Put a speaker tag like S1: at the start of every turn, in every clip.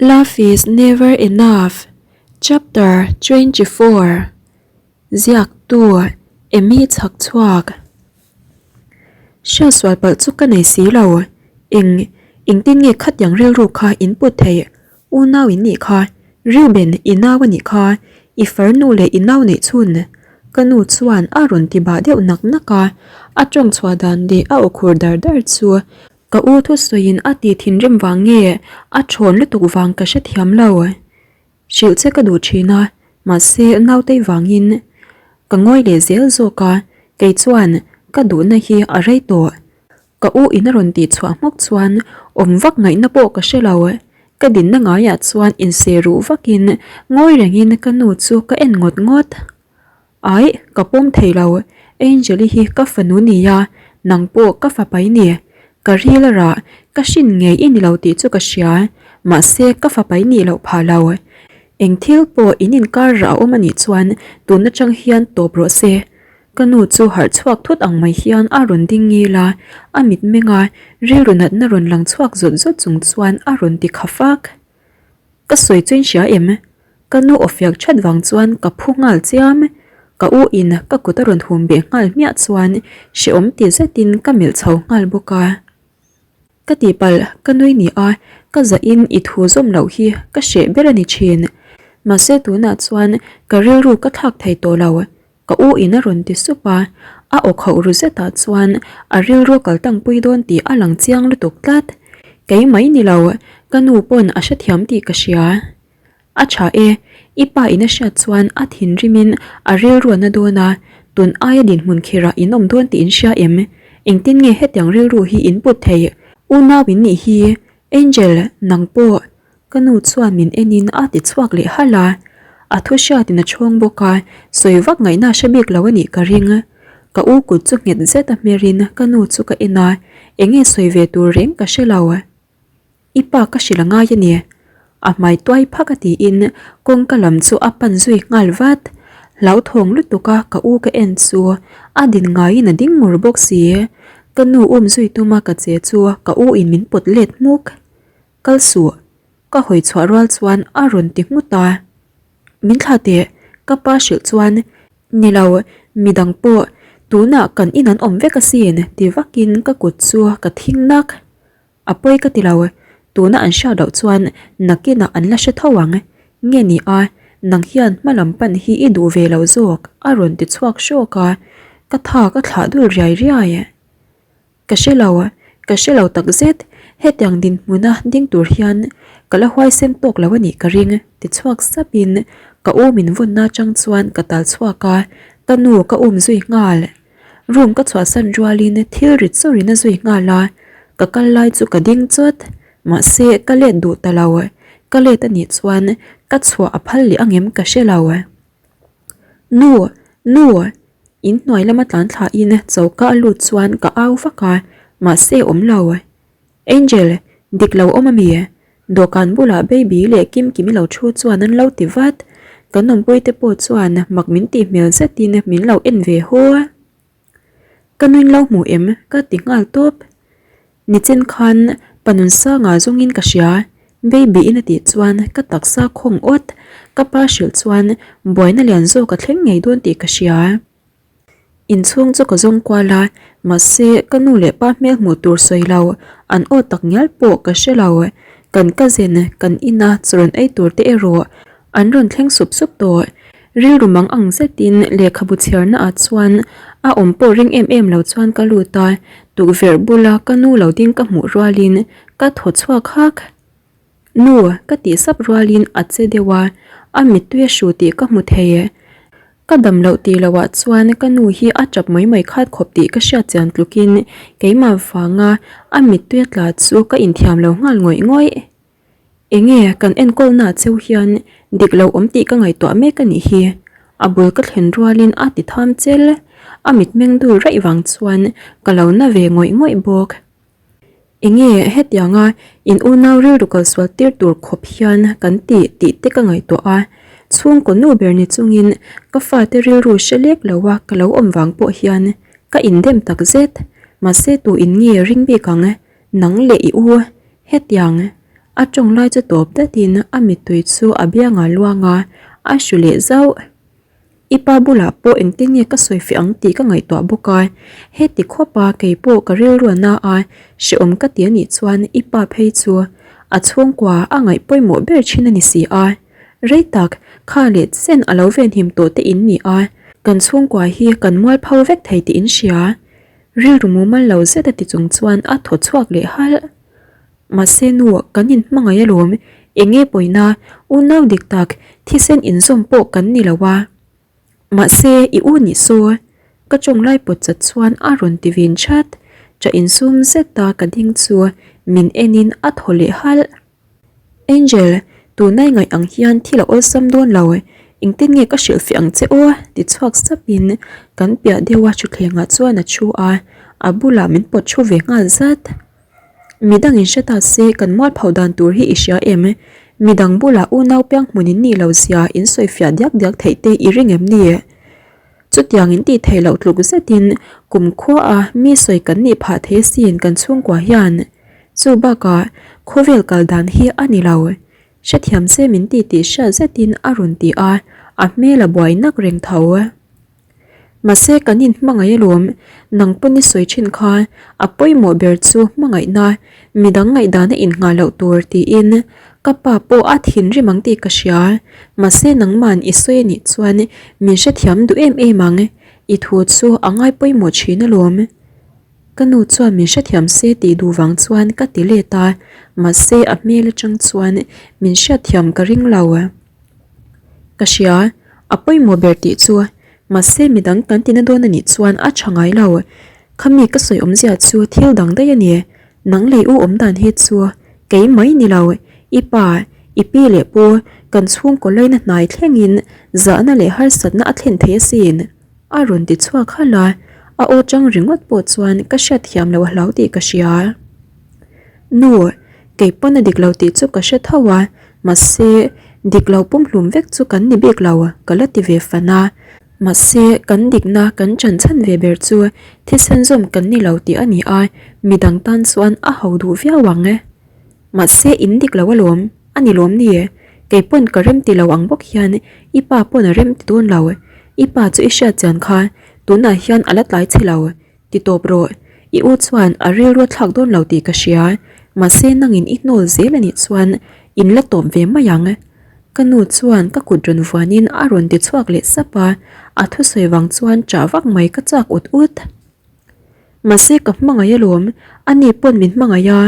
S1: Love is never enough Chapter 24 Ziaktu Amy Chhakchhuak Hriatsual palh chu ka nei si lo. Eng engtin nge khatiang rilru kha in put theih? Unau in nih kha, Reuben i nau a nih kha, i farnu leh i nau neih chhun. Ka nu chuan a rawn ti bah deuh nak nak a, a tawng chhuah dan leh a aw khur dar dar chu Ka u thusawiin a ti thinrim vang nge a thawn lutuk vang ka hrethiam lo. Hrilh che ka duh thin a, mahse nautei vangin ka ngawi leh zel zawk a, kei chuan ka duhna hi a rei tawh. Ka u in a rawn tih chhuah hmawk chuan awm vak ngaihna pawh ka hre lo. Ka dinna ngaiah chuan inseh ruh vakin ngawi rengin ka nu chu ka en ngawt ngawt. Aih, ka pawm thei lo, Angel-i hi ka fanu nia, nang pawh ka fapa i ni. Ka ril a rah, ka hrin ngei i ni lo tih chu ka hria, mahse ka fapa i nih loh phah lo. Eng thil pawh in inkar rah a awm a nih chuan tun atang hian tawp rawh se. Ka nu chu harh chhuak thut ang mai hian a rawn ding ngil a, a mitmeng a rilru natna rawn lang chhuak zawt zawt chung chuan a rawn ti kha fak. Ka sawi chu in hria em? Ka nu awfiak that vang chuan ka phu nghal chiam. Ka u in ka kut a rawn hum beh nghal hmiah chuan hrehawm ti zetin ka melh chho nghal bawk a. Ka tihpalh ka nui ni a, ka zah in i thu zawm loh hi ka hreh ber a ni thin. Mahse tunah chuan ka rilru ka thlak thei tawh lo. Ka u in a rawn ti sup a, a aw khauh ru zetah chuan a rilru a kal tangpui dawn tih a lang chiang lutuk tlat. Kei mai ni lo, ka nu pawn a hrethiam tih ka hria. A tha e, i pa in a hriat chuan a thinrimin a rilru a na dawn a, tun aia dinhmun khirah in awm dawn tih in hria em? Engtin nge hetiang rilru hi in put theih? Unau in nih hi, Angel, nang pawh. Ka nu chuan min enin a ti chhuak leh halh a, a thu hriatin a chhawng bawk a, sawi vak ngaihna a hre bik lo a nih ka ring. Ka u kut chu nghet zet a hmerin ka nu chu ka en a, enge sawi ve tur reng ka hre lo. I pa ka hrilh a ngai a ni. A hmai tuai phak a tiin kawngka lam chu a pan zui nghal vat. Hlauthawng lutuk a ka u ka en chu a din ngaiin a ding ngur bawk si. Ka nu um zui tuma ka che chu ka u in min pawt let hmuk. Kal suh. Ka hawi chhuah rual chuan a rawn ti nghut a. Min thlah teh, ka pa hrilh chuan, Ni lo, midang pawh tunah kan in an awm vek asin ti vakin ka kut chu ka thing nak. A pawi ka ti lo, tuna an hriat loh chuan nakinah an la hre tho ang. Nge ni a, nang hian hma lam pan hi i duh ve lo zawk a rawn ti chhuak hrawk a, ka tha ka thlah dul riai riai. Ka hre lo, ka hre lo takzet, hetiang dinhmuna ding tur hian ka la huaisen tawk lo a nih ka ring ti chhuak sapin ka u min vawnna atang chuan ka tal chhuak a, ka nu ka um zui nghal. Room ka chhuahsan rualin thil rit sawrin a zui nghal a, ka kal lai chu ka ding chawt, mahse ka let duh ta lo, ka let a nih chuan ka chhuah a phal leh angem ka hre lo. Nu! Nu! In hnuai lama tlan thlain choka a lut chuan ka au vak a, mahse awm lo. Angel, dik lo awm ami? Dawhkan bulah Baby leh Kimkimi lo thu chuan an lo ti vat. Kan awmpuite pawh chuan mak min tih hmel zetin min lo en ve haw. Ka nuin lo hmu em? Ka ti nghal tawp. Nichin khan pa Nunsanga zawngin ka hria, Baby in a tih chuan ka taksa khawng awt. Ka pa hrilh chuan buaina lian zawk a thleng ngei dawn tih ka hria. Inchhung chu ka zawng kual a, mahse ka nu leh pa hmel hmuh tur sawi lo, an aw tak ngial pawh ka hre lo. Kan cousin kan ina chaw rawn ei tur te erawh an rawn thleng sup sup tawh. Rilru mang ang zetin lehkhabu chhiarna ah chuan a awm pawh ring em em lo chuan ka lut a, tukverh bula ka nu lo ding ka hmuh rualin ka thaw chhuak hak. Nu, ka tih sap rualin a che deuh a, a mittui a hru tih ka hmu thei e. Ka dam loh tih loh ah chuan ka nu hi a tap mai mai khat khawp tih ka hriat chian tlukin keimah vanga a mittui a tla chu ka inthiam lo nghal ngawih ngawih. Enge kan enkawlna ah cheu hian dik lo awm tih ka ngaihtuah mek a nih hi. A bul ka thlen rualin a ti tham chel. A mitmeng dul raih vang chuan ka lo na ve ngawih ngawih bawk. Enge hetianga in unau rilru kalsual tir tur khawp hian kan ti tih te ka ngaihtuah a, chhungkaw nu ber ni chungin ka fate rilru hre lek lo a ka lo awm vang pawh hian ka indem tak zet. Mahse tu in nge ring bik ang nang leh i u hetiang. A tawng lai chu tawp datin a mittui chu a biangah luang a, a hru leh zauh. I pa bulah pawh engtin nge ka sawi feh ang tih ka ngaihtuah bawk a, heti khawp a kei pawh ka rilru na a, hrehawm ka ti anih chuan i pa phei chu a chhungkua a ngaih pawimawh ber thin a ni si a. Rei tak, kha leh chen a lo venhim tawh te in ni a, kan chhungkua hi kan mualpho vek thei tih in hria. Rilru mumal lo zet a ti chung chuan a thaw chhuak leh halh. Mahse nu, kan inhmangaih alawm, eng nge pawina, unau dik tak, thisen inzawm pawh kan ni lo a. Mahse i u nih saw, ka tawng lai pawt chat chuan a rawn ti vin chat, ṭah insum zet a ka ding chu min en in a thaw leh halh. Angel, tunai ngaih ang hian thil a awlsam dawn lo, engtin nge ka hrilhfiah ang che aw? ti chhuak sapin kan piah deuha thutthlengah chuan a thu a, a bulah min pawt thu ve nghal zat. Midang in hre ta se kan mualpho dan tur hi i hria em? Midang bulah unau piang hmun in nih lo zia in sawifiah diak diak theih te i ring em ni? Chutiang in tih theih loh tluk zetin kum khuaah mi sawi kan nih phah thei asin kan chhungkua hian. Chu bakah khawvel kal dan hi a ni lo. Hrethiam se min ti tih hriat zetin a rawn ti a, a hmel a buai nak reng tho. Mahse kan inhmangaih alawm, nang pawn i sawi thin kha a pawimawh ber chu hmangaihna, midang ngaihdana innghah loh tur tiin ka pa pawh a thinrim ang tih ka hria, mahse nangman i sawi anih chuan min hrethiam duh em em ang, i thu chu a ngai pawimawh thin alawm. Ka nu chuan min hrethiam se tih duh vang chuan ka ti let a, mahse a hmel atang chuan min hriatthiam ka ring lo. Ka hria, a pawimawh ber tih chu, mahse midang kan tina dawn anih chuan a tha ngai lo. Khami ka sawi awmzia chu thil dang daih a ni, nang lei u awm dan hi chu kei mai ni lo, i pa, i pi leh pu, kan chhungkaw laina hnai thlengin zahna leh harsatna a thlen thei asin. A rawn ti chhuak halh a, a aw chang ringawt pawh chuan ka hriatthiam loh a hlau tih ka hria. Nu, kei pawn a dik lo tih chu ka hre tho a, mahse dik lo pumhlum vek chu kan ni bik lo ka la ti ve fan a. Mahse kan dikna kan chan chhan ve ber chu thisen zawm kan ni lo tih a ni a, midang tan chuan a ho duh viau ang e. Mahse in dik lo alawm, a ni lawm ni? Kei pawn ka rem ti lo ang bawk hian i pa pawn a rem ti dawn lo. I pa chu i hriat chian kha tunah hian a la tlai chhe lo. Ti tawp rawh, i u chuan a rilru a thlak dawn lo tih ka hria, mahse nangin i hnawl zel anih chuan in la tawp ve mai ang. Ka nu chuan ka kut rawn vuanin a rawn ti chhuak leh sap a, a thusawi vang chuan ṭah vak mai ka chak ut ut. Mahse ka hmangaih alawm, ani pawn min hmangaih a,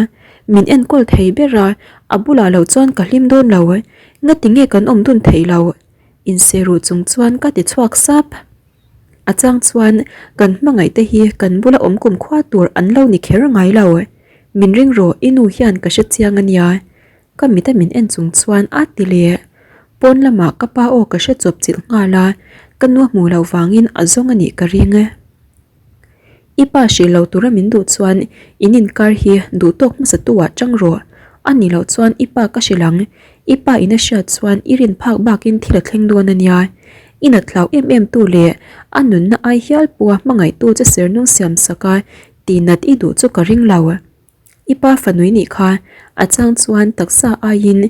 S1: min enkawl thei ber a, a bulah loh chuan ka hlim dawn lo, ngati nge kan awm dun theih loh? Inseruh chung chuan ka ti chhuak sap. A chang chuan kan hmangaih te hi kan bula awm kum khua tur an lo ni kher ngai lo. Min ring rawh i nu hian ka hre chiang a nia. Ka mit a min en chung chuan a ti leh. Pawn lamah ka pa aw ka hre chawp chilh nghal a, ka nu a hmuh loh vangin a zawng a nih ka ring. I pa hrih lo tura min duh chuan in inkar hi duh tawk hmasa tu ah chang rawh. A nih loh chuan i pa ka hrilh ang. I pa in a hriat chuan i rin phak bakin thil a thleng dawn a nia. I nat hlau em em tu leh a nunna ai hial pawha hmangaihtu che sernung siam sak a tihnat i duh chu ka ring lo. I pa fanui nih kha a chang chuan taksa aiin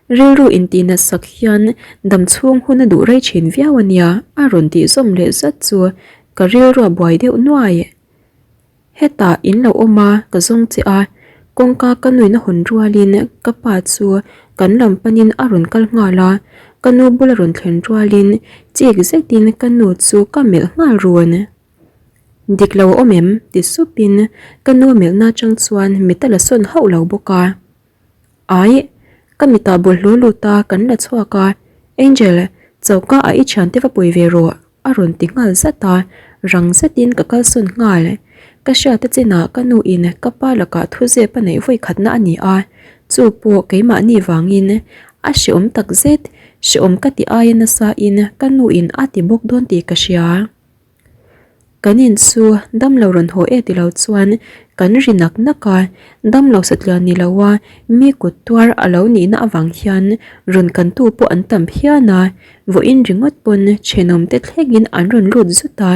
S1: rilru intihna sak hian dam chhung hun a duh rei thin viau a nia a rawn tih zawm leh zat chu ka rilru a buai deuh nuai. Hetah in lo awm a ka zawng che a, kawngka ka nuihna hawn rualin ka pa chu kan lam panin a rawn kal nghal a, ka nu bula rawn thlen rualin chik zetin ka nu chu ka melh nghal run. Dik lo a awm em? ti supin ka nu melhna atang chuan mit a la sawn hauh lo bawk a. Ai, ka mitah bawlhhlawh lut a kan la chhuak a, Angel, choka ah i thiante va pui ve rawh a rawn ti nghal zat a, rang zetin ka kalsawn nghal. Ka hriata chinah ka nu in ka pa lakah thuzep a neih vawi khatna a ni a, chu pawh keimahni vangin a hreawm tak zet, hreawm ka ti aia nasa in ka nu in a ti bawk dawn tih ka hria. Kan in chu damlo rawn haw e tilo chuan kan ri nak nak a, damlo satliah ni lo a mi kut tuar a lo nihna avang hian rawn kantu pawh an tam phian a, vawiin ringawt pawn thenawm te thlengin an rawn lut zut a,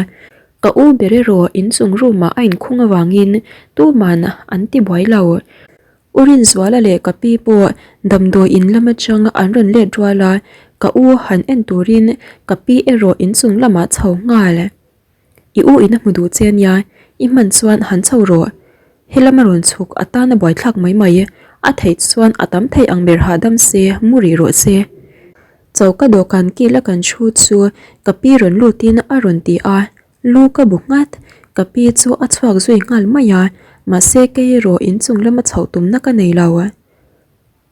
S1: ka u ber erawh inchung room ah a inkhung avangin tuman an ti buai lo. U Rinzuala leh ka pi pawh damdawi in lam atang an rawn let rual a, ka u han en turin ka pi erawh inchung lamah chho nghal. I u in a hmu duh che ania, i hman chuan han chho rawh. Helam a rawn chhuk atana buaithlak mai mai, a theih chuan a tam thei ang ber hahdam se, mu rih rawh se. Choka dawhkan kil a kan thu chu ka pi rawn lutin a rawn ti a, lu ka bu nghat. Ka pi chu a chhuak zui nghal mai a, mahse kei erawh inchung lama chhoh tumna ka nei lo.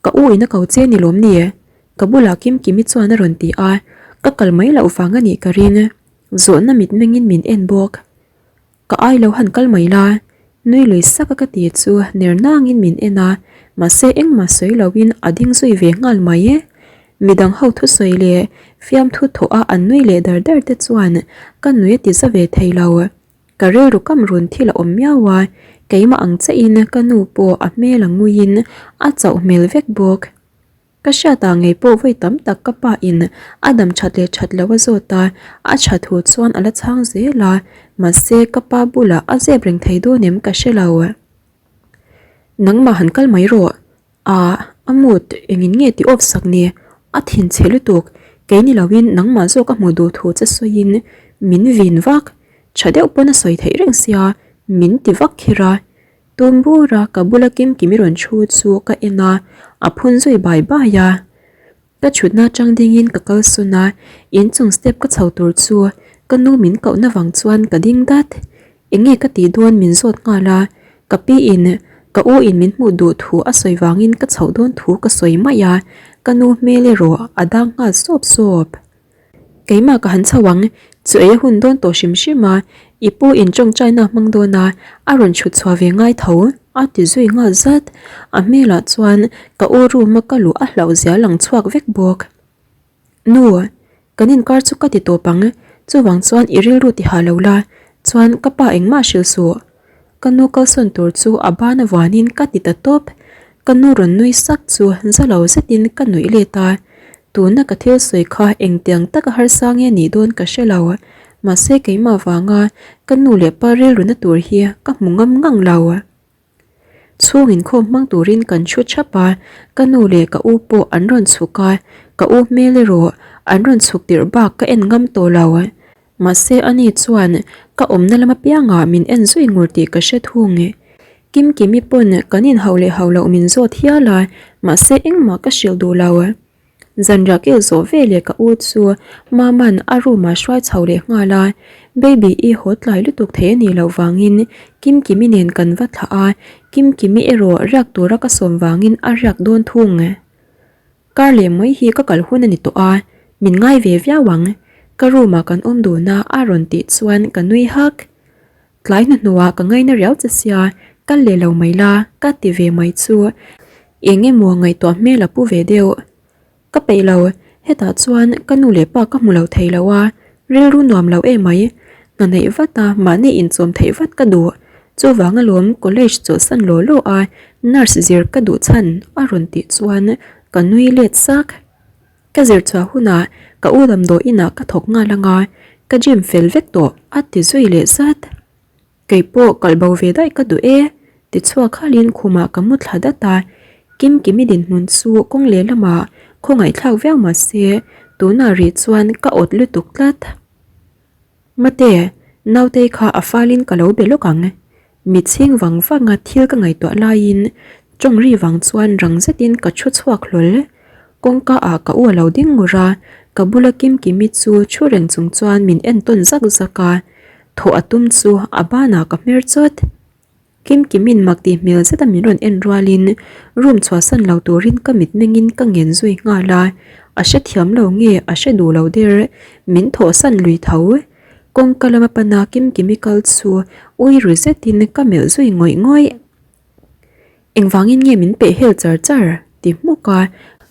S1: Ka u in a ko che ni lawm ni? Ka bulah Kimkimi chuan a rawn ti a, ka kal mai loh vang a nih ka ring. Zawhna mitmengin min en bawk. Ka ai lo han kal mai la, nui lui sak a ka ti chu ner nangin min en a, mahse engmah sawi loin a ding zui ve nghal mai e. Midang ho thusawi leh fiamthu thawh a an nui leh dar dar te chuan ka nui a ti za ve thei lo. Ka rilru kam run thil a awm miau a, keimah ang chiahin ka nu pawh a hmel a nguiin a chauh hmel vek bawk. Ka hriat ah ngei pawh vawi tam tak ka pa in a dam that leh that lo a zawt a, a tha thu chuan a la chhang zel a, mahse ka pa bulah a zep reng thei dawn em ka hre lo. Nangmah han kal mai rawh, ah a mood engin nge ti off sak ni, a thin chhe lutuk, kei ni lo in nangmah zawk a hmuh duh thu che sawiin min vin vak, tha deuh pawn a sawi theih reng sia min ti vak kher a. Tum bura ka bula Kimkimi rawn thu chu ka en a, a phun zui bai bai a. Ka thutna atang dingin ka kal sawn a, inchung step ka chho tur chu ka nu min kohna vang chuan ka ding dat. Enge ka tih dawn min zawt nghal a, ka pi in ka u in min hmuh duh thu a sawi vangin ka chhoh dawn thu ka sawi mai a, ka nu hmel erawh a dang nghal sawp sawp. Keimah ka han chho ang, chu ei a hun dawn tawh hrim hrim a, i pu in tawngtaina a hmang dawn a, a rawn chhut chhuah ve ngai tho, a ti zui nghal zat. A hmelah chuan ka u room a ka luh a hlauh zia lang chhuak vek bawk. Nu, kan inkar chu ka ti tawp ang, chuvang chuan i rilru ti ha lo la, chuan ka pa engmah hrilh suh. Ka nu kalsawn tur chu a ban avuanin ka ti ta tawp. Ka nu rawn nui sak chu za lo zetin ka nuih let a. Tuna ka thil sawi kha engtiang taka harsa nge nih dawn ka hre lo. Mahse keimah vanga ka nu leh pa rilruna tur hi ka hmu ngam ngang lo. Chhung inkhawm hmang turin kan thu thap a, ka nu leh ka u pawh an rawn chhuk a, ka u hmel erawh an rawn chhuk tirh bak ka en ngam tawh lo. Mahse ani chuan ka awmna lam apiangah min en zui ngur tih ka hre thung. Kimkimi pawn kan inhauh leh hauh loh min zawt hial a, mahse engmah ka hrilh duh lo. Zanriah kil zawh veleh ka u chu Mama'n a room ah hruai chho leh nghal a, Baby i haw tlai lutuk thei a nih loh vangin Kimkimi nen kan va thlah a, Kimkimi erawh riak tura ka sawm vangin a riak dawn thung. Kar leh mai hi ka kal hun a ni tawh a, min ngai ve viau ang. Ka room ah kan awm dun a a rawn tih chuan ka nui hak. Tlai hnuhnuah ka ngaina riau che sia, kal leh lo mai la, ka ti ve mai chu. Eng emaw ngaihtuah hmel a pu ve deuh. Ka peih lo, hetah chuan ka nu leh pa ka hmu lo thei lo a, rilru nuam lo em mai. Hna neih vat a, mahni inchawm theih vat ka duh. Chuvang alawm college chawlhsan law law a nurse zir ka duh chhan a rawn tih chuan ka nui let sak. Ka zir chhuah hunah ka u damdawi inah ka thawk nghal anga ka gym fel vek tawh a ti zui leh zat. Kei pawh kalh bo ve daih ka duh e ti chhuak khalin khumah ka mu thla dat a, Kimkimi dinhmun chu kawng leh lamah khawngaihthlak viau mahse tunah rih chuan ka awt lutuk tlat. Mate, nautei kha a falin ka lo be lawk ang. Mit chhing vang vanga thil ka ngaihtuah laiin tawng ri vang chuan rang zetin ka thu chhuak hlawl. Kawngka ah ka u a lo ding ngur a, ka bula Kimkimi chu thu reng chung chuan min en tawn zak zak a, thawh a tum chu a banah ka hmer chawt. Kimkimin mak tih hmel zeta min rawn en rualin room chhuahsan lo turin ka mitmengin ka ngen zui nghal a, a hrethiam lo nge a hre duh lo der, min thawhsan lui tho. Kawngka lama pana Kimkimi kal chu ui ru zetin ka melh zui ngawih ngawih. Engvangin nge min peh hel char char? ti hmuk a,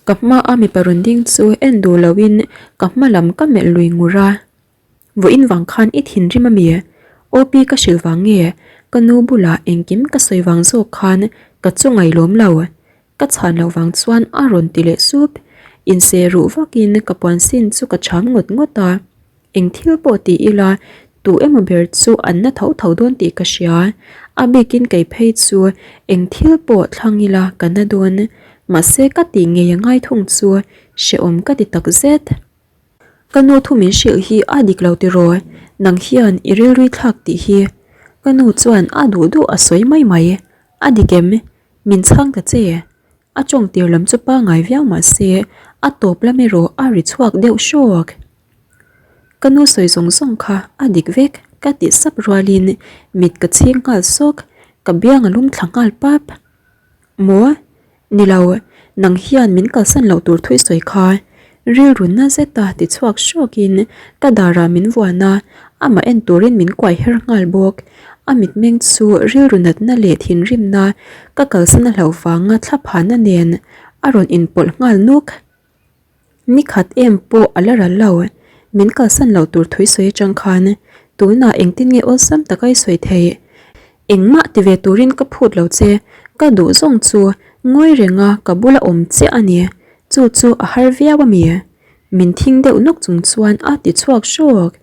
S1: ka hmaa mipa rawn ding chu en duh loin ka hma lam ka melh lui ngur a. Vawiin vang khan i thinrim a mi? OP ka hrilh vang nge? Ka nu bulah engkim ka sawi vang zawk khan ka chu ngailawm lo. Ka chhan loh vang chuan a rawn ti leh sup. Inseh ruh vakin ka puan sin chu ka cham ngawt ngawt a. Eng thil pawh ti ila tu emaw ber chu an na tho tho dawn tih ka hria. A bikin kei phei chu eng thil pawh thlang ila ka na dawn. Mahse ka tih ngei a ngai thung chu hrehawm ka ti tak zet. Ka nu thu min hrilh hi a dik lo tiraw, nang hian i rilrui thlak tih hi. Ka nu chuan a duh duh a sawi mai mai. A dik em? Min chhang ta che. A tawng tir lam chu pangngai viau mah se a tawp lam erawh a ri chhuak deuh hrawk. Ka nu sawi zawng zawng kha a dik vek ka tih sap rualin mit ka chhing nghal sawk, ka biang a lum thla nghal pap. Maw? Ni lo, nang hian min kalsan loh tur thui sawi kha. Rilru na zeta ti chhuak hrawkin ka darah min vuan a, amah en turin min kuai her nghal bawk. A mitmeng chu rilru natna leh thinrimna ka kalsan a hlauh vanga thlaphana nen a rawn inpawlh nghal nuk. Ni khat em pawh a la ral lo. Min kalsan loh tur thui sawi atang khan tunah engtin nge awlsam taka i sawi theih? Engmah ti ve turin ka phut lo che, ka duh zawng chu ngawi renga ka bula awm chiah a ni. Chu chu a har viau a mi? Min thing deuh nawk chung chuan a ti chhuak hrawk.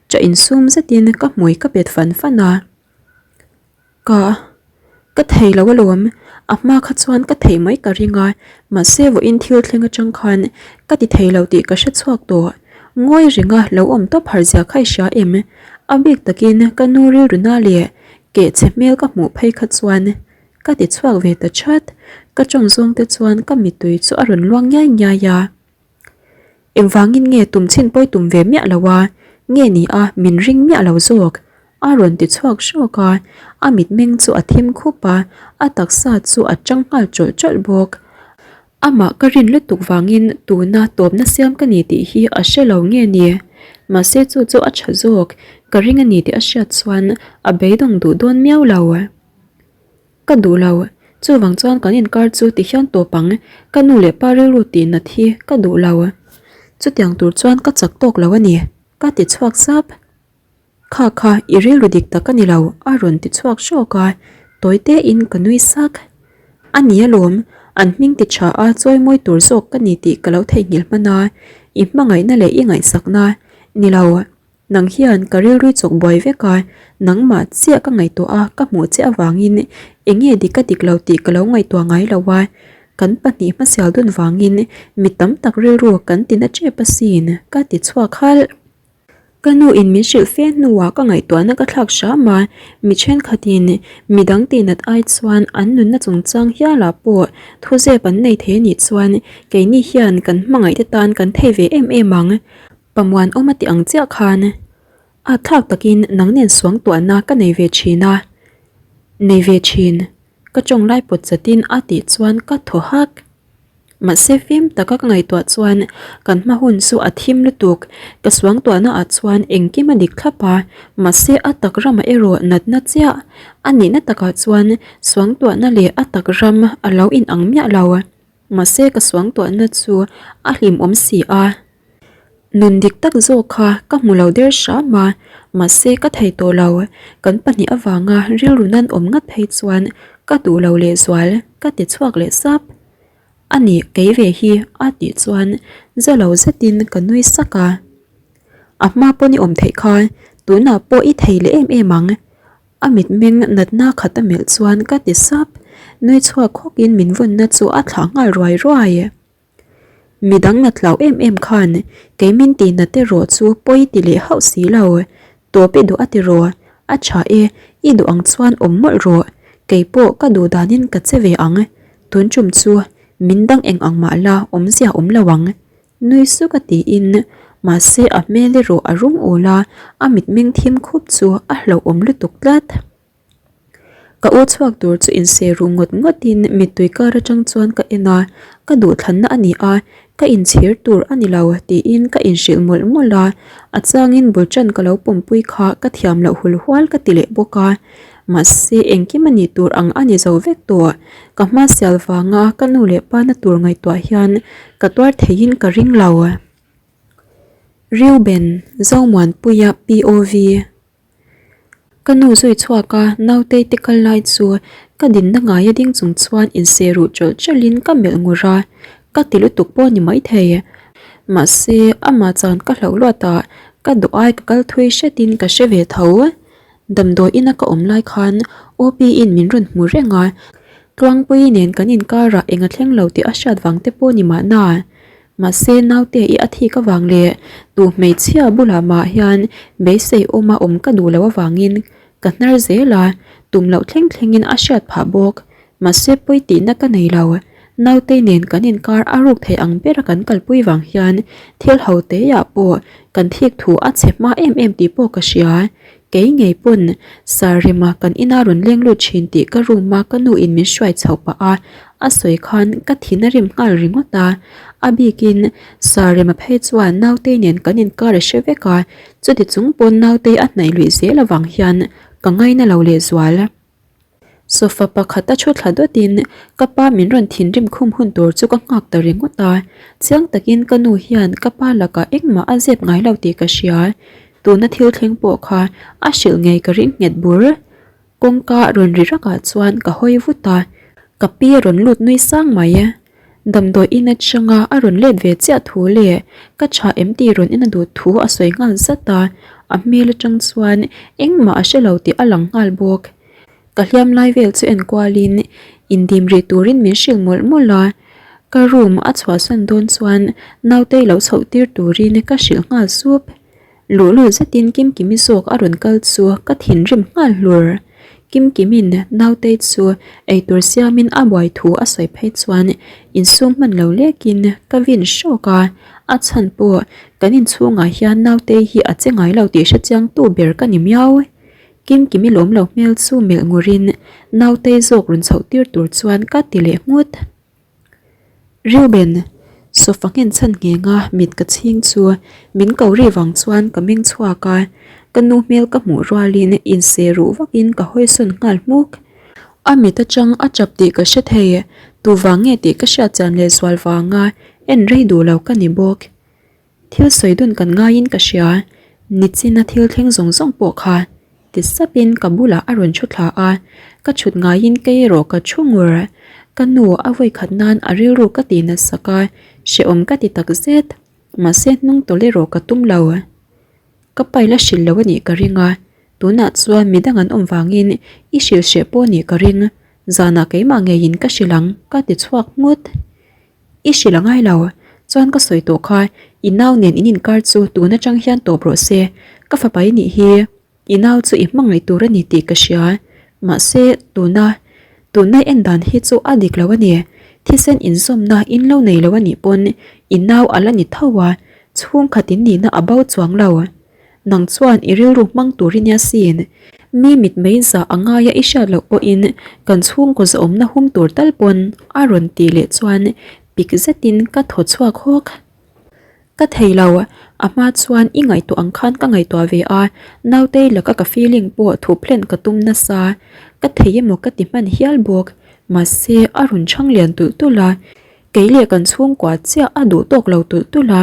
S1: Chah insum zetin ka hmui ka pet fan fan a. Ka. Ka thei lo alawm, a hma kha chuan ka thei mai ka ring a, mahse vawiin thil thleng atang khan ka ti thei lo tih ka hre chhuak tawh. Ngawi ringa lo awm tawp har zia kha i hria em? A bik takin ka nu rilru na leh keh chhe hmel ka hmuh phei kha chuan ka ti chhuak ve ta chat. Ka tawng zawng te chuan ka mittui chu a rawn luang ngiai ngiai a. Engvangin nge tum chhin pawi tum ve miah lo a, nge ni a min ring miah lo zawk? A rawn ti chhuak hrawk a, a mitmeng chu a thim khup a, a taksa chu a tang nghal tawlh tawlh bawk. Amah ka rin lutuk vangin tuna tawpna siam ka ni tih hi a hre lo nge ni? Mahse chu chu a tha zawk, ka ring a ni tih a hriat chuan a beidawng duh dawn miau lo. Ka duh lo, chuvang chuan kan inkar chu ti hian tawp ang, ka nu leh pa rilru tih nat hi ka duh lo. Chutiang tur chuan ka chak tawk lo a ni, ka ti chhuak sap. Kha kha i rilru dik tak a ni lo, a rawn ti chhuak hrawk a, tawi tein ka nui sak. A ni alawm, an hming ti tha a chawi mawi tur zawk ka ni tih ka lo theihnghilh hman a, i hmangaihna leh i ngaihsakna, ni lo. Nang hian ka rilru chawk buai vek a, nangmah chiah ka ngaihtuah a, ka hmuh che avangin eng nge dik a dik lo tih ka lo ngaihtuah ngai lo a, kan pahnih hmasial dun vangin mi tam tak rilru kan tina tep asin ka ti chhuak halh. Ka nu in min hrilh fe hnuah ka ngaihtuahna ka thlak hram a, mi thenkhatin midang tihnat ai chuan an nunna chungchang hialah pawh thuzep an nei thei anih chuan keini hian kan hmangaihte tan kan thei ve em em ang. Pamuan awm a ti ang chiah khan a thlak takin nang nen suang tuahna ka nei ve thin a, nei ve thin ka tawng lai pawt chatin a tih chuan ka thaw hak. Mahse fim taka ka ngaihtuah chuan kan hma hun chu a thim lutuk, ka suang tuahna ah chuan engkim a dik thlap a, mahse a tak ramah erawh natna chiah a nihna takah chuan suang tuahna leh a tak ram a lo inang miah lo. Mahse ka suangtuahna chu a hlimawm si a. Nun dik tak zawk kha ka hmu lo der hram a, mahse ka thei tawh lo. Kan pahnih avanga rilru nan awm ngat phei chuan ka duh lo lehzual ka ti chhuak leh sap. A nih kei ve hi a tih chuan za lo zetin ka nui sak a. A hma pawn i awm theih kha tunah pawh i thei leh em em ang. A mitmeng natna khat a melh chuan ka ti sap, nui chhuak khawk in min vawnna chu a thlah nghal ruai ruai. Midang nat hlau em em khan kei min ti nat erawh chu pawi ti leh hauh si lo, tawp i duh a ti rawh, a tha e, i duh ang chuan awm mawlh rawh, kei pawh ka duh danin ka che ve ang, tun tum chu min dang eng ang mah la awmzia awm lo ang. Nui suk a tiin, mahse a hmel erawh a rum ul a, a mitmeng thim khup chu a hlauhawm lutuk tlat. Ka u chhuak tur chu inseh ruh ngawt ngawtin mittui kar atang chuan ka en a, ka duhthlanna a ni a, ka inchhir tur a ni lo tiin ka inhrilh mawlh mawlh a, a changin bul tan ka lo pawmpui kha ka thiam loh hul hual ka ti leh bawk a. Mahse, engkim a nih tur ang a ni zo vek tawh. Ka hma sial vanga ka nu leh pa na tur ngaihtuah hian ka tuar theiin ka ring lo. Reuben, Zomuanpuia POV. Ka nu zui chhuak a, nautei te kal lai chu ka dinna ngaia ding chung chuan inseh ruh chawlh chawlhin ka melh ngur a, ka ti lutuk pawh ni maithei. Mahse, amah chan ka hlauh luat ah ka duh ai ka kal thui hretin ka hre ve tho. Damdawi ina ka awm lai khan OP in min rawn hmu reng a, Tluangpuii nen kan inkarah eng a thleng lo tih a hriat vang te pawh ni mahna. Mahse naute i a thik avang leh tu hmeichhia bulah mah hian beisei awma awm ka duh loh avangin ka hnar zel a, tum loh thleng thlengin a hriat phah bawk. Mahse pawi tihna ka nei lo. Nautei nen kan inkar a ruk thei ang bera kan kalpui vang hian thil ho teiah pawh kan thik thu a chhe hma em em tih pawh ka hria. Kei ngei pawn Sarima kan ina rawn leng lut thin tih ka room a ka nu in min hruai chhoh pah a, a sawi khan ka thin a rim nghal ringawt a. A bikin Sarima phei chuan Nautei nen kan inkar a hre vek a, chuti chung pawn Nautei a hnaih luih zel avang hian ka ngaina lo lehzual. Sofa pakhat a thu thla dawtin ka pa min rawn thinrim khum hun tur chu ka nghak ta ringawt a, chiang takin ka nu hian ka pa lakah engmah a zep ngai lo tih ka hria, tuna thil thleng pawh kha a hrilh ngei ka ring nghet bur. Kawngka rawn ri rakah chuan ka hawi vut a, ka pi a rawn lut nui sang mai. Damdawi in atanga a rawn let ve chiah thu leh ka tha em tih rawn en a duh thu a sawi nghal zat a, a hmel atang chuan engmah a hre lo tih a lang nghal bawk. Ka hliam lai vel chu en kualin indim rih turin min hrilh mawlh mawlh a, ka room a chhuahsan dawn chuan nautei lo chhoh tir turin ka hrilh nghal sup. Luhlul zetin Kimkimi zawk a rawn kal chu ka thinrim nghal hlur. Kimkimin nautei chu eitur siamin a buai thu a sawi phei chuan insum hman lo lekin ka vin hrawk a, a chhan pawh kan inchhungah hian nautei hi a che ngai lo tih hrechiangtu ber ka ni miau. Kimkimi lawm lo hmel chu melh ngurin nautei zawk rawn chhoh tir tur chuan ka ti leh nghut. Reuben, sofa nghen chhan nghenga mit ka chhing chu min ko ri vang chuan ka meng chhuak a, ka nu hmel ka hmuh rualin inseh ruh vakin ka hawisawn nghal hmuk. A mit atang a chap tih ka hre thei, tu vang nge tih ka hriat chian leh zual vanga en rei duh lo ka ni bawk. Thil sawi dun kan ngaiin ka hria, nichina thil thleng zawng zawng pawh kha ti sapin ka bulah a rawn thu thla a, ka chhut ngaiin kei erawh ka thu ngur. Ka nu a vawi khat nan a rilru ka ti nasak a, hrehawm ka ti tak zet, mahse hnung tawlh erawh ka tum lo. Ka pai la hrilh lo a nih ka ring a, tunah chuan midang an awm vangin i hrilh hreh pawh a nih ka ring, zanah keimah ngeiin ka hrilh ang ka ti chhuak nghut. I hrilh a ngai lo, chuan ka sawi tawh kha i nau nen in inkar chu tun atang hian tawp rawh se, ka fapa i nih hi i nau chu i hmangaih tur a ni tih ka hria, mahse tuna tunlai en dan hi chu a dik lo a ni, thisen inzawmna in lo nei lo a nih pawn i nau a la ni tho a, chhungkhat in nihna a bo chuang lo. Nang chuan i rilru hmang tur i nia sin. Mi mit mei zah a ngaia i hriat loh pawhin kan chhungkaw zahawmna hum tur tal pawn a rawn tih leh chuan pik zetin ka thaw chhuak hawk. Ka thei lo, a hma chuan i ngaihtuah ang khan ka ngaihtuah ve a, nautei laka ka feeling pawh thup hlen ka tum nasa. Ka thei emaw ka ti hman hial bawk, mahse a rawn chhang lian tulh tulh a, kei leh kan chhungkua chiah a duh tawk lo tulh tulh a,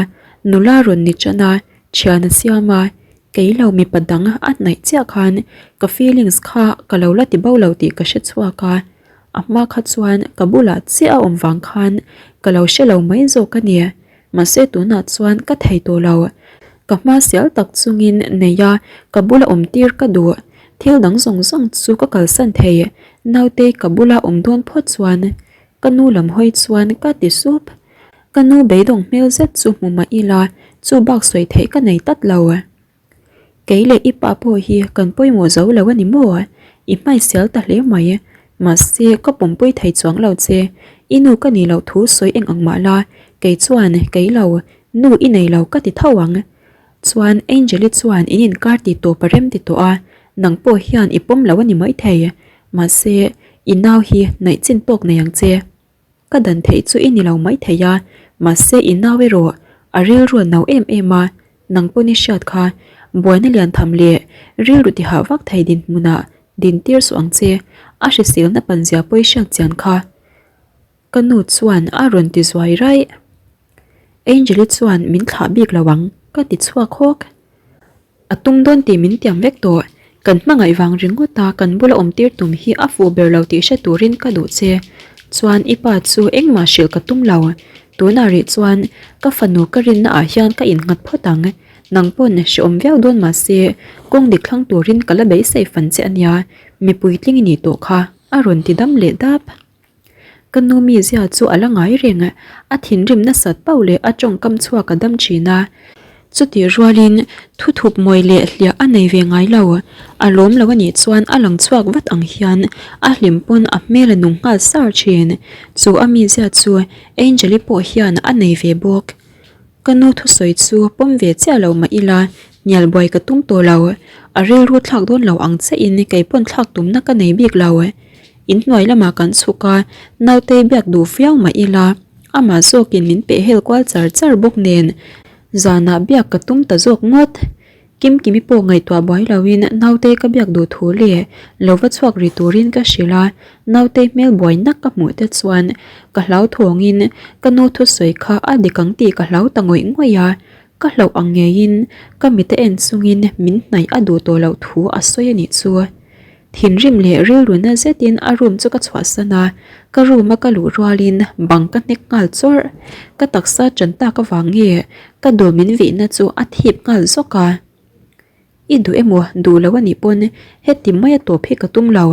S1: nula rawn ni tan a, Thian a siam a, kei lo mipa dang a hnaih chiah khan ka feelings kha ka lo la ti bo lo tih ka hre chhuak a, a hma kha chuan ka bulah chiah a awm vang khan ka lo hre lo mai zawk a ni. Mahse tunah chuan ka thei tawh lo, ka hma sial tak chungin nei a ka bula awm tir ka duh, thil dang zawng zawng chu ka kalsan thei, nautei ka bula awm dawn phawt chuan ka nu lam hawi chuan ka ti sup. Ka nu beidawng hmel zet chu hmu mah ila chu bak sawi theih ka nei tlat lo. Kei leh i pa pawh hi kan pawimawh zo lo a ni maw? I hmaisial ta hle mai. Mahse ka pawmpui thei chuang lo che. I nu ka nih loh thu sawi eng ang mah la, kei chuan kei lo, nu i nei lo ka ti tho ang. Chuan Angel-i chuan in inkar ti tawp a rem ti tawh a, nang pawh hian i pawm lo a ni maithei. Mahse i nau hi naih chin tawk nei ang che. Ka dan theih chu i ni lo maithei a, mahse i nau erawh a rilru a no em em a, nang pawn i hriat kha buaina lian tham leh rilru ti hah vak thei dinhmunah din tir suh ang che, a hriselna panzia pawh i hriat chian kha. Ka nu chuan a rawn ti zuai raih. Angel-i chuan min thlah bik lo ang ka ti chhuak hawk. A tum dawn tih min tiam vek tawh. Kan hmangaih vang ringawt a kan bula awm tir tum hi a fuh ber lo tih hre turin ka duh che. Chuan i pa chu engmah hrilh ka tum lo. Tunah rih chuan ka fanu ka rinna ah hian ka innghat phawt ang. Nang pawn hreawm viau dawn mah se kawng dik thlang turin ka la beisei fan che a nia, mi puitling i nih tawh kha a rawn ti dam leh dap. Ka nu mizia chu a la ngai reng, a thinrim nasat pauh leh a tawngkam chhuak a dam thin a. Chutih rualin thu thup mawi leh hliah a nei ve ngai lo, a lawm lo a nih chuan a lang chhuak vat ang hian a hlim pawn a hmel a nung nghal sar thin. Chu a mizia chu Angel-i pawh hian a nei ve bawk. Ka nu thusawi chu pawm ve chiah lo mah ila hnial buai ka tum tawh lo, a rilru thlak dawn lo ang chiahin kei pawn thlak tumna ka nei bik lo. Inhnuai lamah kan chhuk a, nautei biak duh viau mah ila amah zawkin min peh hel kual char char bawk nen zanah biak ka tum ta zawk ngawt. Kimkimi pawh ngaihtuah buai loin nautei ka biak duh thu leh lo va chhuak ri turin ka hrilh a, nautei hmel buai nak ka hmuh te chuan ka hlauthawngin ka nu thusawi kha a dik ang tih ka hlau ta ngawih ngawih a, ka hlauh ang ngeiin ka mite en chungin min hnaih a duh tawh loh thu a sawi a nih chu. Thinrim leh rilru na zetin a room chu ka chhuahsan a, ka room a ka luh rualin bang ka hnek nghal chawrh. Ka taksa ṭan tak avang nge ka dul min vihna chu a thip nghal zawk a. I duh emaw duh lo a nih pawn heti maia tawp hi ka tum lo,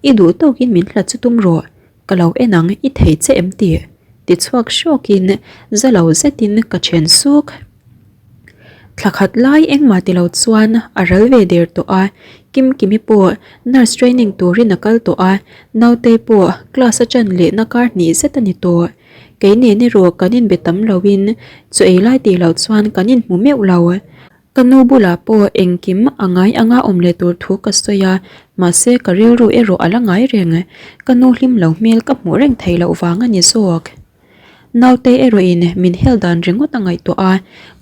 S1: i duh tawkin min hlat chu tum rawh, ka lo en ang i thei che em tih ti chhuak hrawkin za lo zetin ka then suk. Thla khat lai engmah ti lo chuan a ral ve der tawh a, Kimkimi pawh nurse training turin a kal tawh a, Nautei pawh class a ṭan lehna kar hnih zet a ni tawh. Kei nen erawh kan inbe tam loin chaw ei lai tih loh chuan kan inhmu meuh lo. Ka nu bulah pawh engkim a ngai anga awm leh tur thu ka sawi a, mahse ka rilru erawh a la ngai reng. Ka nu hlim lo hmel ka hmuh reng theih loh vang a ni zawk. Naute erawhin min hel dan ringawt a ngaihtuah a,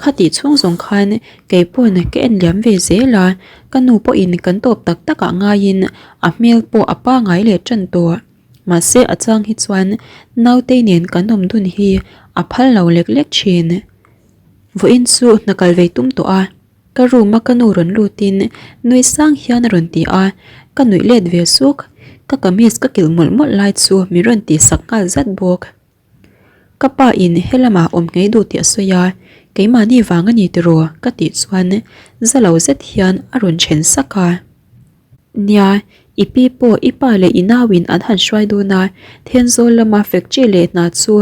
S1: khatih chhung zawng khan kei pawn ka en liam ve zel a, ka nu pawhin kan tawp tak tak ah ngaiin a hmel pawh a pangai leh tan tawh. Mahse a chang hi chuan nautei nen kan awm dun hi a phal lo lek lek thin. Vawiin chu hna kal ve tum tawh a. Ka room a ka nu rawn lutin nui sang hian a rawn ti a, ka nuih let ve suk. Ka kamis ka kilh mawlh mawlh lai chu min rawn tih sak nghal zat bawk. Ka pa in helamah awm ngei duh tih a sawi a, keimahni vang a ni tiraw ka tih chuan za lo zet hian a rawn then sak a. Nia, i pi pawh i pa leh i nauin an han hruai dawn a, Thenzawl lama factory leh hna chu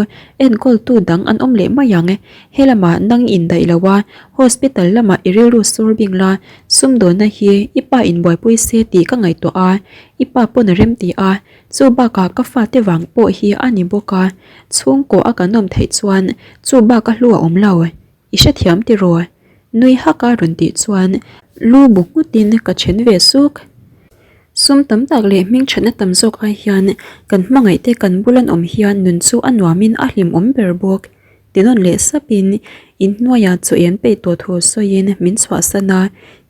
S1: enkawltu dang an awm leh mai ang. He lamah nang indaih lo a, hospital lamah i rilru sur bing la, sumdawnna hi i pa inbuaipui se tih ka ngaihtuah a, i pa pawn a remti a, chu bakah ka fate vang pawh hi a ni bawk a, chhungkaw a kan awm theih chuan chu bak a hlu a awm lo. I hrethiam tiraw? Nui hak a rawn tih chuan lu bu nghutin ka then ve suk. Sum tam tak leh hming thatna tam zawk ai hian kan hmangaih te kan bul an awm hian nun chu a nuamin a hlimawm ber bawk. Ti nawn leh sapin inhnuaiah chaw em peih tawh thu sawiin min chhuahsan a,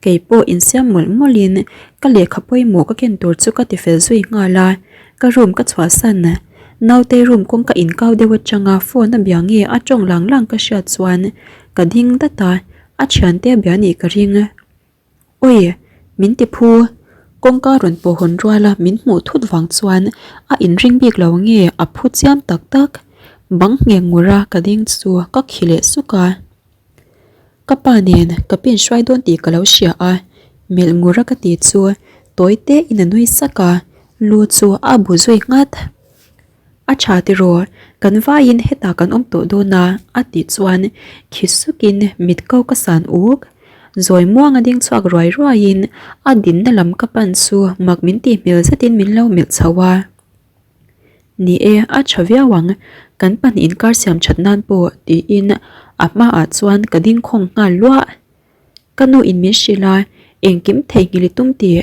S1: kei pawh insiam mawlh mawlhin ka lehkha pawimawh ka ken tur chu ka ti fel zui nghal a. Ka room ka chhuahsan. Naute room kawngka inkau deuh atanga phone a bia nge a tawng lang lang ka hriat chuan ka ding dat a, a thiante a bia nih ka ring. Awi! Min ti phu. Kawngka rawn pawh hawn ruala min hmuh thut vang chuan a inring bik lo nge a phu chiam tak tak. Bang ngheng ngura ka ding chu ka khi leh suk a. Ka pa nen ka pin hruai dawn tih ka lo hria a, melh ngur a ka ti chu tawi te in a nui sak a, lu chu a bu zui nghat. A tha tiraw, kan vaiin hetah kan awm tawh dawn a a tih chuan khi sukin mit ko ka san uk. Zawi muang a ding chhuak ruai ruaiin a dinna lam ka pan chu mak min tih hmel zetin min lo melh chho a. Ni e, a tha viau ang, kan pahnih inkar siam that nan pawh tiin a hmaah chuan ka ding khawng nghal luah. Ka nu in min hrilh a, engkim theihnghilh i tum tih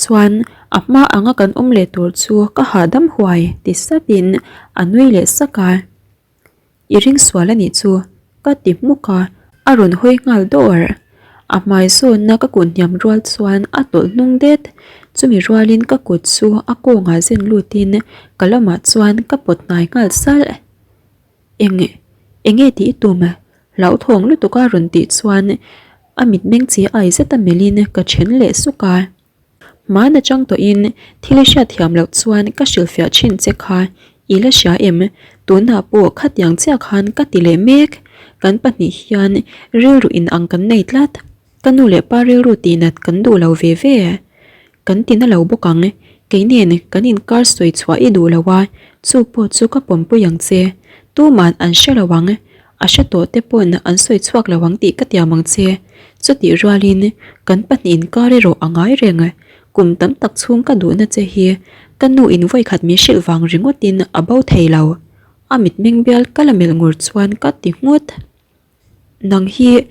S1: chuan a hma anga kan awm leh tur chu ka hahdam huai ti sapin a nui leh sak a. I ring sual a nih chu, ka ti hmuk a, a rawn hawi nghal dawr. A hmai zawnna ka kut hniam rual chuan a tawlh hnung det. Chumi rualin ka kut chu a kawngah zen lutin ka lamah chuan ka pawt hnai nghal salh. Eng, enge tih i tum? Hlauthawng lutuk a rawn tih chuan a mitmeng chi ai zeta melhin ka then leh suk a. Hmaan atang tawhin thil i hriat thiam loh chuan ka hrilhfiah thin che kha i la hria em? Tunah pawh khatiang chiah khan ka ti leh mek. Kan pahnih hian rilru inang kan nei tlat. Ka nu leh pa rilru tihnat kan duh lo ve ve. Kan tina lo bawk ang. Kei nen kan inkar sawi chhuah i duh lo a, chu pawh chu ka pawmpui ang che. Tuman an hre lo ang. A hre tawh te pawn an sawi chhuak lo ang tih ka tiam ang che. Chutih rualin kan pahnih inkar erawh a ngai reng. Kum tam tak chhung ka duhna che hi ka nu in vawikhat min hrilh vang ringawtin a bo thei lo. A mitmeng bial ka la melh ngur chuan ka ti nghut. Nang hi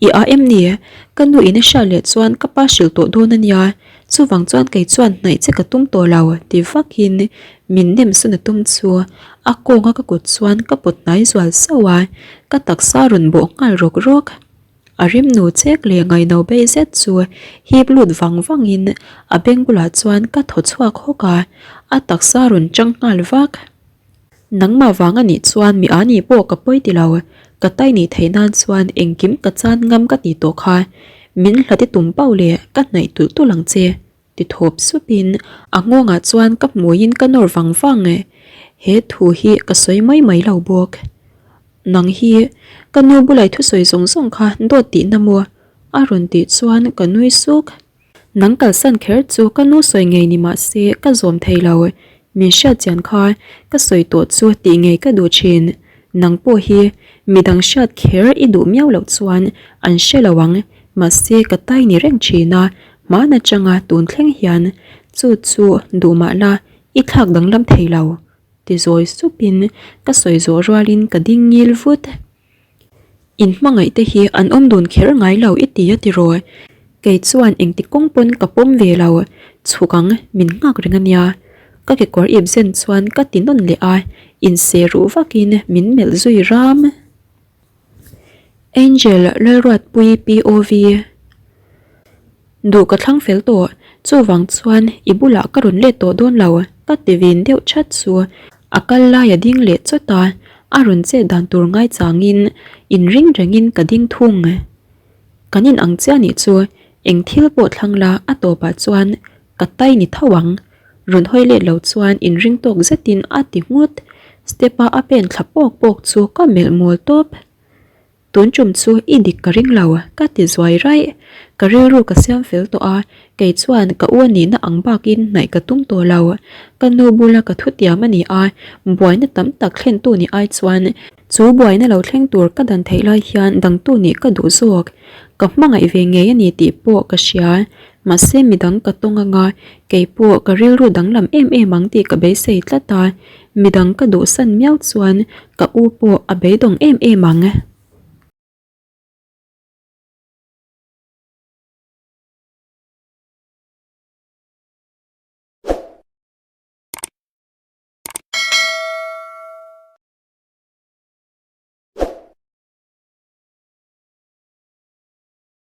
S1: i a em ni? Ka nu in a hriat leh chuan ka pa hrilh tawh dawn a nia, chuvang chuan kei chuan hnaih che ka tum tawh lo ti vakin min nem sawn a tum chu a kawnga ka kut chuan ka pawt hnai zual sauh a, ka taksa rawn bawh nghal rawk rawk. A rimnu chek leh ngaino bei zet chu hip lut vang vangin a beng bulah chuan ka thaw chhuak hawk a, a taksa rawn chang nghal vak. Nangmah vang a nih chuan mi a nih pawh ka pawi ti lo, ka tai nih theih nan chuan engkim ka chan ngam ka ti tawh kha, min hlat i tum pauh leh ka hnaih tulh tulh ang che, ti thawp supin a nghawngah chuan ka hmuiin ka nawr vang vang e, he thu hi ka sawi mai mai lo bawk. Nang hi ka nu bulai thusawi zawng zawng kha dawt tihna maw? a rawn tih chuan ka nui suk. Nang kalsan kher chu ka nu sawi ngei ni mah se ka zawm thei lo. Min hriat chian kha ka sawi tawh chu tih ngei ka duh thin. Nang pawh hi midang hriat kher i duh miau loh chuan an hre lo ang. Mahse ka tai ni reng thin a, hman atanga tun thleng hian chu chu duh mah la i thlak danglam thei lo. Ti zawi supin ka sawi zawh rualin ka ding ngil vut. In hmangaih te hi an awm dun kher ngai lo i ti a tiraw? Kei chuan engti kawng pawn ka pawm ve lo, chhuk ang min nghak reng a nia. Ka kekawr ip zen chuan ka ti nawn leh a, inseh ruh vakin min melh zui ram. Angel Lalruatpui POV. Duh ka thlang fel tawh, chuvang chuan i bulah ka rawn let tawh dawn lo, ka ti vin deuh chat chu a kal lai a ding leh chawt a, a rawn chet dan tur ngaichangin inring rengin ka ding thung. Kan in ang chiah nih chu eng thil pawh thlang la a tawpah chuan ka tai ni tho ang, rawn hawi let lo chuan inring tawk zetin a ti nghut, step a a pen thla pawk pawk chu ka melh mawl tawp. Tun tum chu i dik ka ring lo, ka ti zuai raih. Ka rilru ka siam fel tawh a, kei chuan ka u a nihna ang bakin hnaih ka tum tawh lo. Ka nu bula ka thutiam a ni a, buaina tam tak thlentu nih ai chuan chu buaina lo thleng tur ka dan theih lai hian dangtu nih ka duh zawk. Ka hmangaih ve ngei a ni tih pawh ka hria. Mahse midang ka tawng anga, kei pawh ka rilru danglam em em ang tih ka beisei tlat a, midang ka duhsan miau chuan ka u pawh a beidawng em em ang.